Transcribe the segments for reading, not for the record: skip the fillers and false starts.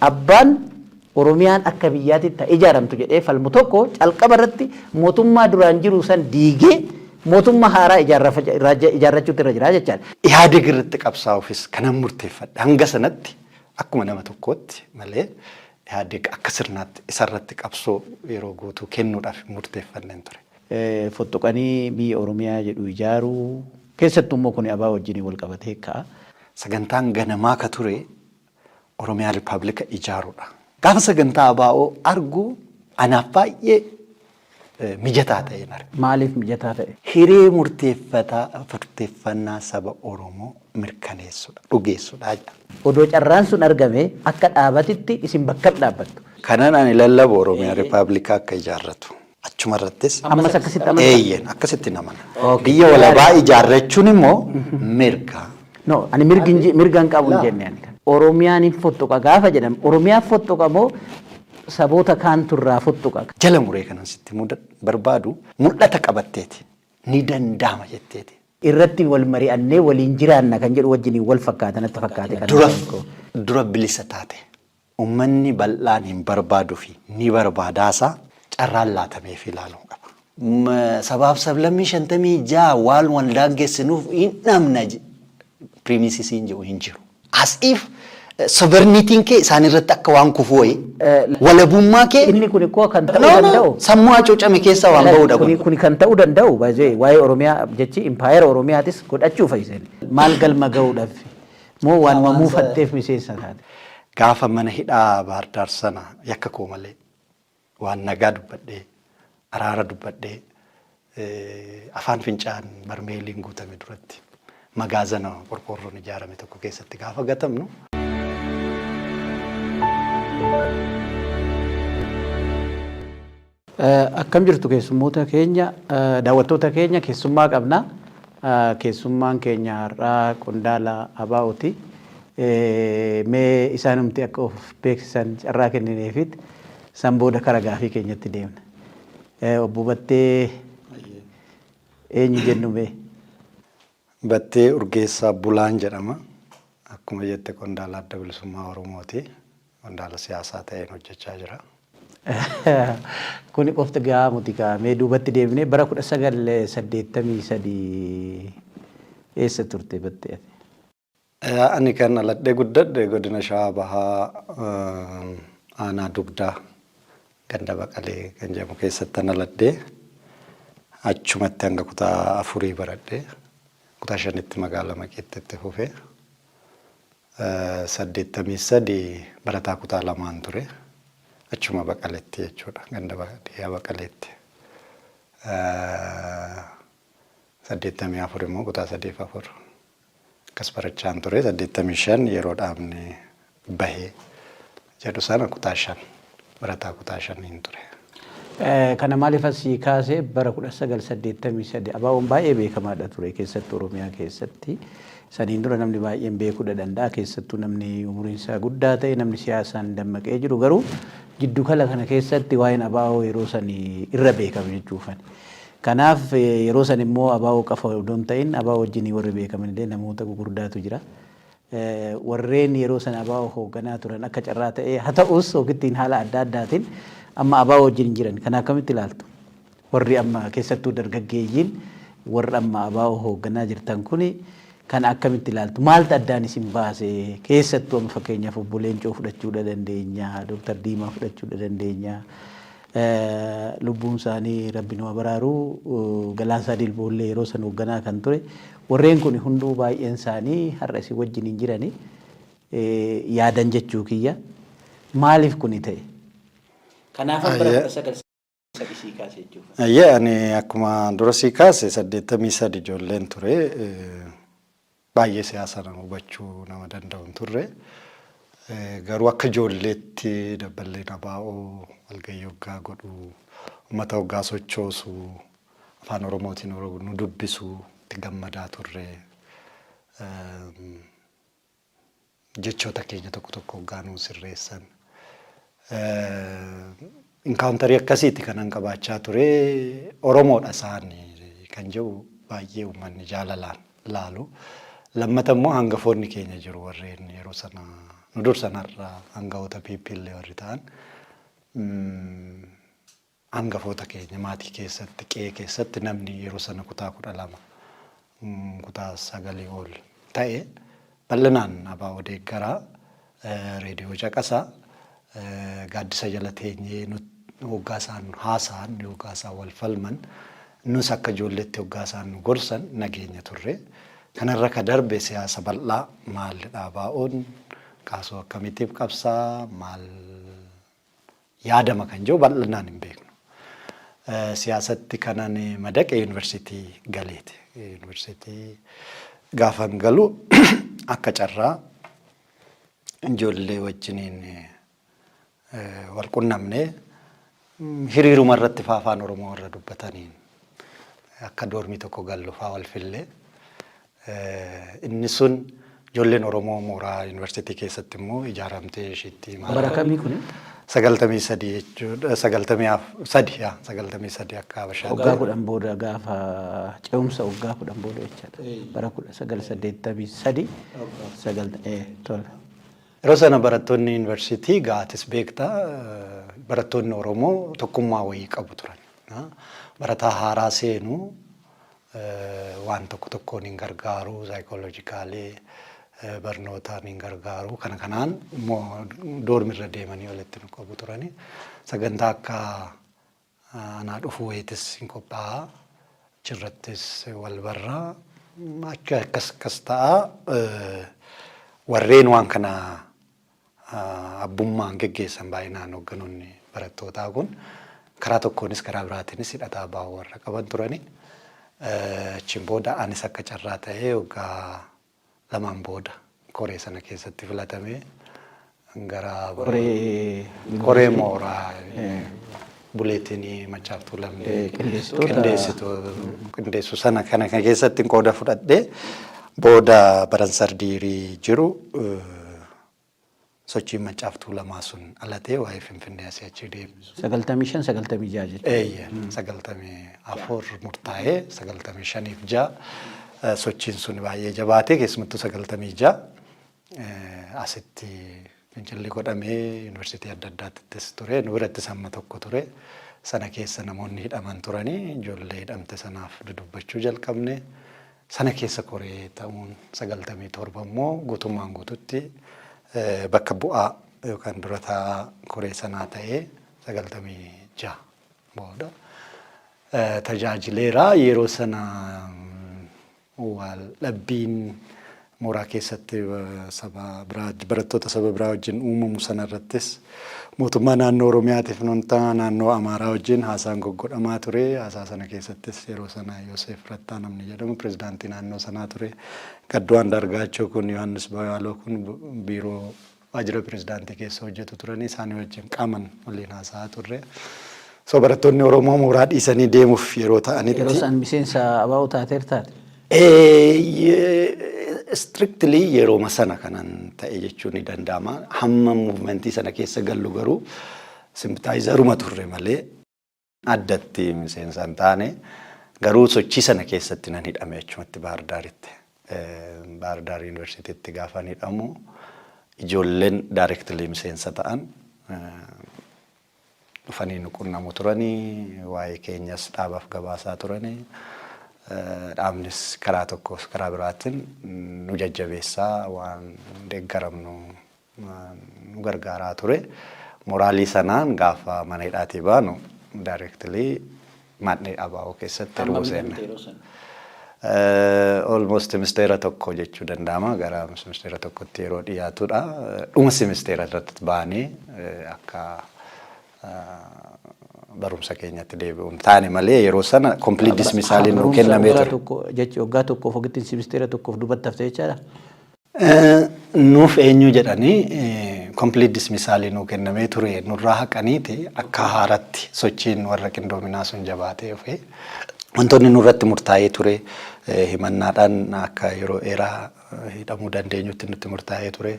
Abbaan Oromiyaan akka biyyaatitti haa ijaaramtu jedhee falmu tokko calqaba irratti mootummaa duraan jiru san diigee mootummaa haaraa ijaarrachuutu irra jira jechaadha. Ihaadeg irratti qabsaa'uufis kanan murteeffadhe hanga sanatti akkuma nama tokkootti malee Ihaadeg akka sirnaatti isarratti qabsoo yeroo guutuu kennuudhaaf hin murteeffanneen ture. Fottoqanii biyya Oromiyaa jedhu ijaaruu, keessattuu immoo kuni abo wajjiniin wal qabatee ka'a. Sagantaan ganamaa ka ture Oromiyaa Rippaabilika ijaaruudha. Gaafa sagantaa ABO argu anaaf baay'ee mijataa ta'een arge. Maaliif mijataa ta'e? Hiree murteeffannaa saba Oromoo mirkaneessuudha, dhugeessuudha jedha. Odoo carraan sun argamee akka dhaabatitti isin bakkam dhaabbattu? Kanan ani lallabu Oromiyaa Rippaabilika akka ijaarratu. Achuma irrattis. Ammas akkasitti amantaa? Eeyyeen, akkasitti namana. Biyya walabaa ijaarrachuun immoo mirga. No, ani mirgi hin mirga hin qabu hin jenne ani. Oromiyaan hin fottoqa gaafa jedhamu, Oromiyaan fottoqa moo saboota kaantu irraa fottoqa? Jala muree kanan sitti himuu barbaadu mul'ata qabatteeti. Ni danda'ama jetteeti. Irratti wal mari'annee waliin jiraanna kan jedhu wajjiniin wal fakkaata natti fakkaate kan Dura dura bilisa taate. Ummanni bal'aan hin barbaadu fi ni barbaadaasaa carraan laatameefii ilaaluu qaba. Sabaaf sablammii 56 waan wal daangessinuuf hin dhabna premises jedhu hin jiru. As if sovereignty'n kee isaan irratti akka waan kufuu wayii walabummaa kee Inni kun ikkoo kan ta'uu No, no, danda'u. sammuu hacuucame keessaa waan ba'uudha kun. Kuni kan ta'uu danda'u baay'ee waa'ee Oromiyaa jechi impaayera Oromiyaatis godhachuu fayyiseen. Maal galma ga'uudhaaf moo waanuma muufatteef miseensa taate? Gaafa mana hidhaa Baahir Daar sana yakka koo malee waan nagaa dubbadhee araara dubbadhee afaan fincaan barmeeliin guutame duratti magaazana qorqoorroon ijaarame tokko keessatti gaafa gatamnu. Akkam jirtu keessummoota keenya, daawwattoota keenya keessummaa qabna. Keessummaan keenya har'aa qondaala ABOti. Mee isaanumti akka of beeksisan carraa kennineefit san booda kara gaafii keenyatti deemna. Obbo Battee eenyu jennu mee? Battee Urgeessaa Bulaan jedhama. Akkuma jette qondaala Adda Bilisummaa Oromooti. Qondaala siyaasaa ta'een hojjechaa jira. Kuni qofti gahaa miti kaa. Mee duubatti deebinee bara 1983 eessa turte Battee ati? Ani kan dhaladhee guddadhe godina Shawaa Bahaa aanaa Dugdaa ganda Baqalee kan jedhamu keessattan dhaladhe. Achumatti hanga kutaa afurii baradhe. Kutaa shanitti magaalaa Maqeetti itti fufe. 83 barataa kutaa lamaan ture. Achuma Baqaletti jechuudha. Ganda baadiyyaa Baqaleetti. 84 immoo kutaa sadiif afur akkas barachaan ture. 85 yeroo dhaabni bahe jedhu sana kutaa shan barataa kutaa shaniin ture. Kana maaliif asii kaase bara 1983 ABO'n baay'ee beekamaadha ture keessattuu Oromiyaa keessatti. Saniin dura namni baay'een beekuudha danda'a keessattuu namni umuriin isaa guddaa ta'e namni siyaasaan dammaqee jiru garuu jiddukala kana keessatti waa'een ABO yeroo sanii irra beekame jechuufani. Kanaaf yeroo san immoo ABO qafa odoo hin ta'in ABO wajjin warri beekaman illee namoota gugurdaatu jira. Warreen yeroo sana ABO hoogganaa turan akka carraa ta'ee haa ta'us yookiin haala adda addaatiin amma ABO wajjin hin jiran. Kana akkamitti ilaaltu? Warri amma keessattuu dargaggeeyyiin warri amma ABO hoogganaa jirtan kuni kana akkamitti ilaaltu? Maaltu addaan isin baase? Keessattuu amma fakkeenyaaf obbo Leencoo fudhachuudha dandeenya, Dooktar Diimaa fudhachuudha dandeenya. Lubbuun isaanii Rabbi nu haa baraaru. Galaasaa Dilboollee yeroo san hoogganaa kan ture. Warreen kun hunduu baay'een isaanii har'a isin wajjin hin jirani. Yaadan jechuu kiyya. Maaliif kuni ta'e? Kanaafan bara 19 sii kaase jechuudha. Ayyee, ani akkuma dura sii kaase 83 ijoolleen ture. Baay'ee siyaasa nama hubachuu nama danda'u hin turre. Garuu akka ijoolleetti dabballeen ABO walgahii hoggaa godhu, uummata hoggaa sochoosu, afaan Oromootiin nu dubbisu itti gammadaa turre. Jechoota keenya tokko tokko hoggaa nuu sirreessan. Encounterii akkasiiti kanan qabaachaa ture. Oromoodha isaan kan jedhu baay'ee uummanni jaalalaan laalu. Lammata immoo hangafoonni keenya jiru, warreen yeroo sana nu dursan, har'a hangafoota PP illee warri ta'an, hangafoota keenya maatii keessatti, qe'ee keessatti namni yeroo sana kutaa 12, kutaa 9 ol ta'e bal'inaan ABO deeggaraa, reediyoo caqasaa, gaaddisa jala teenyee hoggaa isaan haasa'an, hoggaa isaan wal falman, nus akka ijoolleetti hoggaa isaan nu gorsan nageenya turre. Kanarra ka darbe siyaasa bal'aa, maalidha ABO'n, kaasoo akkamitiif qabsaa, maal yaadama kan jiru bal'inaan hin beeknu. Siyaasatti kanan madaqe yuunivarsiitii galeeti. Yuunivarsiitii gaafan galu akka carraa ijoollee wajjiniin wal qunnamnee, hiriiruma irratti faa afaan Oromoo warra dubbataniin akka doormii tokko gallu faa wal fillee, inni sun ijoolleen Oromoo mooraa yuunivarsiitii keessatti immoo ijaaramtee ishiitti. Bara kamii kuni? 93 jechuudha. 93, yaa, 93 akka Habashaatti. Waggaa 10 booda, gaafa ce'umsa waggaa 10 booda jechaadha. Bara 1983 sagal tola. Yeroo sana barattoonni yuunivarsiitii gaatis beektaa, barattoonni Oromoo tokkummaa wayii qabu turan. Barataa haaraa seenuu waan tokko tokkoon hin gargaaru, psychologically, barnootaan hin gargaaru. Kana kanaan immoo doormirra deemanii walitti nu qabu turani. Sagantaa akka anaa dhufu wayiitis hin qophaa'a. Achirrattis wal barraa. Akka akkas akkas ta'a. Warreen waan kana abbummaan geggeessan, baay'inaan hoogganoonni barattootaa kun, karaa tokkoonis karaa biraatiinis hidhataa baa'uu warra qaban turani. Achiin booda anis akka carraa ta'ee waggaa 2n booda koree sana keessatti filatamee gara Koree koree mooraa buleetinii Maccaaf Tuulamni qindeessu sana kana keessatti qooda fudhadhee, booda baransa diirii jiru sochiin Maccaaf Tuulamaa sun alatee waa'ee Finfinnee asii achi deebisu. 95, 96 jechuudha. Eeyye, 94 murtaa'ee 95f 6 sochiin sun baay'ee jabaatee, keessumattuu 96 asitti fincilli godhamee yuunivarsiitii adda addaattis ture, nu birattis hamma tokko ture. Sana keessa namoonni hidhaman turanii, ijoollee hidhamte sanaaf dudubbachuu jalqabne. Sana keessa koree ta'uun 97 immoo guutummaan guututti bakka bu'aa yookaan dura taa'aa koree sanaa ta'ee 96 booda tajaajileera. Yeroo sana wal dhabbiin mooraa keessatti saba biraa, barattoota saba biraa wajjin uumamu sanarrattis mootummaa naannoo Oromiyaatiif nontaa naannoo Amaaraa wajjin haasaan goggodhamaa ture. Haasaa sana keessattis yeroo sana Yoosef Rattaa namni jedhamu pirezidaantii naannoo sanaa ture. Gadduu Andaargaachoo kun, Yohaannis Bayaaloo kun biiroo waajjira pirezidaantii keessa hojjetu turanii, isaanii wajjin qaaman waliin haasa'aa turre. So barattoonni Oromoo mooraa dhiisanii deemuuf yeroo ta'anitti. Yeroo san miseensa ABO taateertaati? Strictly yerooma sana kanan ta'e jechuun ni danda'ama. Hamma movementii sana keessa gallu garuu sympathizeruma turre malee addatti miseensa hin taane. Garuu sochii sana keessatti nan hidhame achumatti Baahir Daaritti. Baahir Daar Yuunivarsiitiitti gaafa hidhamu ijoolleen directly miseensa ta'an dhufanii nu qunnamu turanii, waa'ee keenyas dhaabaaf gabaasaa turanii, dhaabnis karaa tokkos karaa biraatiin nu jajjabeessaa, waan deeggaramnu nu gargaaraa ture. Moraalii sanaan gaafa mana hidhaatii baanu directly manni ABO keessatti erguu seenne. Almost semisteera tokko jechuu danda'ama. Gara semisteera tokkotti yeroo dhiyaatudha. Dhuma semisteera irratti baanee akka barumsa keenyatti deebi'uun taane malee yeroo sana complete dismissaliin nu kennamee ture. Tokko jechi waggaa tokkoof wagittiin semisteera tokkoof duubatti hafte jechaadha. Nuuf eenyu jedhanii complete dismissalii nuu kennamee ture nurraa haqaniiti, akka haaratti sochiin warra qindoominaa sun jabaatee dhufe. Wantoonni nurratti murtaa'ee ture, himannaadhaan akka yeroo dheeraa hidhamuu dandeenyutti nutti murtaa'ee ture.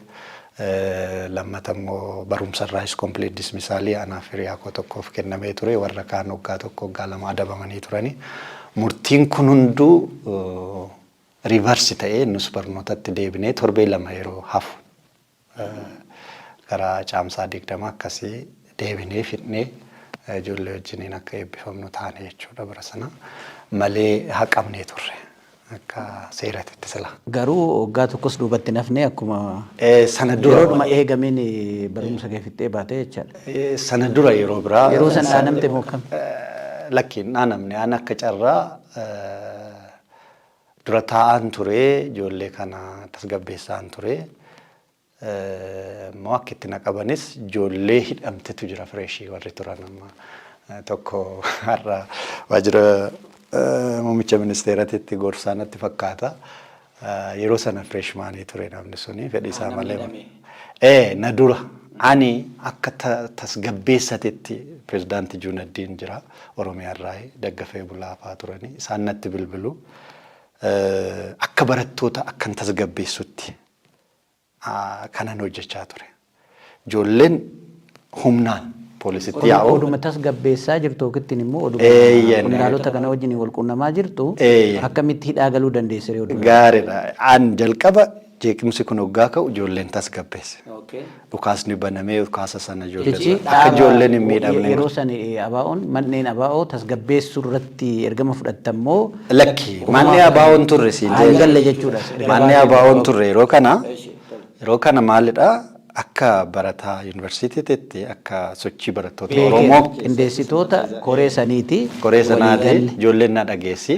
Lammata immoo barumsarraayis complete dismissalii anaaf hiriyaa koo tokkoof kennamee ture. Warra kaan waggaa 1, waggaa 2 adabamanii turani. Murtiin kun hunduu Reverse ta'ee nus barnootatti deebinee torbee 2 yeroo hafu gara Caamsaa 20 akkasii deebinee fidnee ijoollee wajjiniin akka eebbifamnu taane jechuudha bara sana malee haqamnee turre akka seeratitti sila. Garuu waggaa tokkos duubatti hin hafne akkuma Sana dura yeroodhuma eegameen barumsa kee fixxee baate jechaadha. Sana dura yeroo biraa. Yeroo sana dhaanamte moo akkam? Lakki hin dhaanamne. An akka carraa dura taa'aan ture, ijoollee kana tasgabbeessaan ture. Immoo akka itti na qabanis ijoollee hidhamtetu jira fireeshii warri turan amma tokko har'a waajjira muummicha ministeeratitti gorsaa natti fakkaata. Yeroo sana fireeshmaanii ture namni suni fedhii isaa malee. Ee na dura ani akka tasgabbeessatetti pirezidaanti Juunaddiin jira Oromiyaa irraa daggafee bulaa fa'aa turanii isaan natti bilbilu. Akka barattoota akkan tasgabbeessutti kanan hojjechaa ture. Ijoolleen humnaan poolisitti yaa'u. Oduma tasgabbeessaa jirtu yookiin immoo oduma qondaalota kana wajjin wal quunnamaa jirtu akkamitti hidhaa galuu dandeesse ree oduma? Gaariidha. An jalqaba jeequmsi kun hoggaa ka'u ijoolleen tasgabbeesse. Dhukaasni banamee dhukaasa sana ijoolleen Jechi akka ijoolleen hin miidhamne. Yeroo san ABO'n manneen ABO tasgabbeessuu irratti ergama fudhattan moo? Lakki manni ABO'n turre siin Hin galle jechuudha. Manni ABO'n turre yeroo kana yeroo kana maalidha akka barataa yuunivarsiitiitti akka sochii barattoota Oromoo Qindeessitoota koree saniiti. Koree sanaati ijoolleen na dhageessi.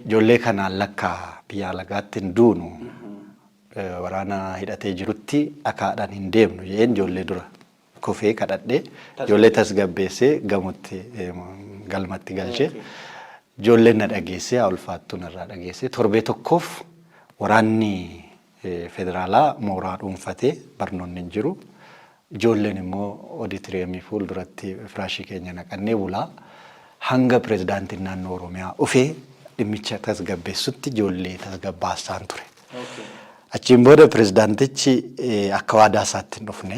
Ijoollee kanaan lakkaa biyya alagaatti hin duunu. Waraana hidhatee jirutti dhakaadhaan hin deemnu jedheen ijoollee dura kufee kadhadhee ijoollee tasgabbeessee gamotti galmatti galchee ijoolleen na dhageessee haa ulfaattu narraa dhageessee torbee tokkoof waraanni federaalaa mooraa dhuunfatee barnoonni hin jiru. Ijoolleen immoo oditiriyemii fuulduratti firaashii keenya naqannee bulaa hanga pirezidaantiin naannoo Oromiyaa dhufee dhimmicha tasgabbeessutti ijoollee tasgabbaassaan ture. Achiin booda pirezidaantichi akka waadaa isaatti hin dhufne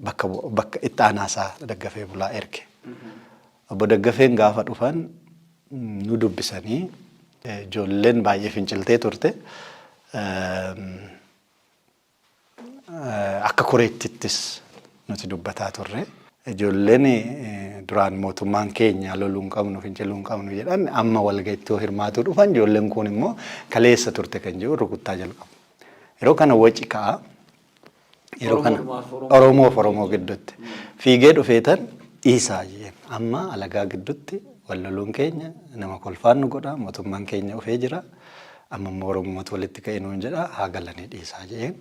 bakka bakka itti aanaa isaa Daggafee Bulaa erge. Obbo Daggafeen gaafa dhufan nu dubbisanii ijoolleen baay'ee finciltee turte. Akka koreettittis nuti dubbataa turre. Ijoolleen duraan mootummaan keenya loluu hin qabnu, finciluu hin qabnu jedhan amma walga'iitti yoo hirmaatuu dhufan ijoolleen kun immoo kaleessa turte kan jedhu rukuttaa jalqabu. Yeroo kana waci ka'a. Yeroo kana Oromoof Oromoo gidduutti fiigee dhufeetan dhiisaa jeen amma alagaa gidduutti wal loluun keenya nama kolfaan nu godha mootummaan keenya dhufee jira. Amma immoo Oromumatu walitti ka'e nuun jedha haa galanii dhiisaa jeen.